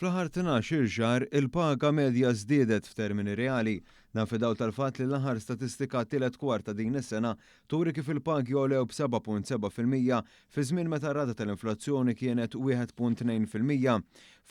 Fl-aħħar 12-il xahar, il-paga medja żdiedet f'termini reali. Dan fid-dawl tal-fatt li l-aħħar statistika tielet kwart ta' din is-sena turi kif il-pagi għolew b'7.7% fi żmien meta r-rata tal-inflazzjoni kienet 1.2%.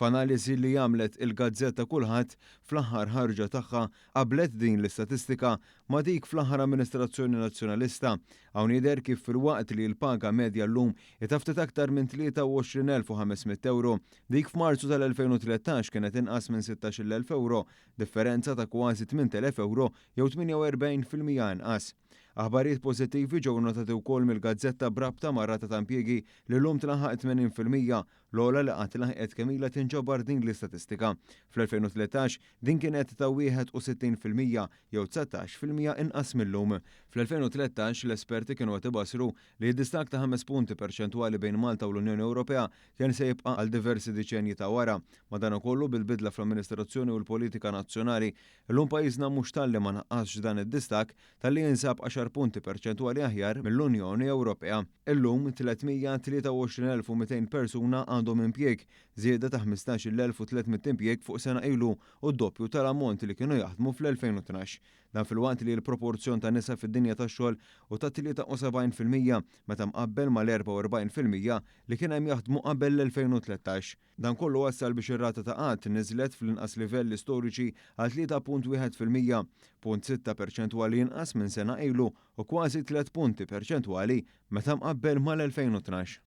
F'analiżi li għamlet il-gazzetta Kulħadd fl-aħħar ħarġa tagħha qablet din l-istatistika ma' dik fl-aħħar amministrazzjoni Nazzjonalista. Hawn jidher kif filwaqt li l-paga medja llum hi ta' ftit aktar minn 23,500 ewro, dik f'Marzu tal-2013 kienet inqas minn 16,000 ewro, differenza ta' kważi 8,000 ewro jew 48% inqas. Aħbarijiet pożittivi ġew notati wkoll mill-gazzetta b'rabta mar-rata ta' impjiegi li llum tlaħaq 80%, l-ogħla li qatt laħqet kemm ilha tinġabar din l-istatistika. Fl-2013 din kienet ta' 61% jew 19% inqas mil-lum. Fl-2013 l-esperti kienu qed ibassru li d-distakk ta' 5 punti perċentwali bejn Malta u l-Unjoni Ewropea kien se jibqa' għal diversi diċenji ta' wara. Madankollu, bil-bidla fl-amministrazzjoni u l-politika nazzjonali, illum pajjiżna mhux talli ma naqqasx dan id-distakk, talli jinsab għaxar punti perċentwali aħjar mill-Unjoni Ewropea. Illum, 323,200 persuna għandhom impjieg, żieda ta' 15,300 impjieg fuq sena ilu u d-doppju tal-ammont li kienu jaħdmu fl-2012. Dan filwaqt li l-proporzjon ta' nisa fid-dinja tax-xogħol hu ta' 73% meta mqabbel mal-44% li kien hemm jaħdmu qabel l-2013. Dan kollu wassal biex ir-rata ta' qgħad niżlet fl-inqas livelli storiċi għal 3.1%, punt sitta perċentwali inqas minn sena ilu u kważi tliet punti perċentwali meta mqabbel mal-2012.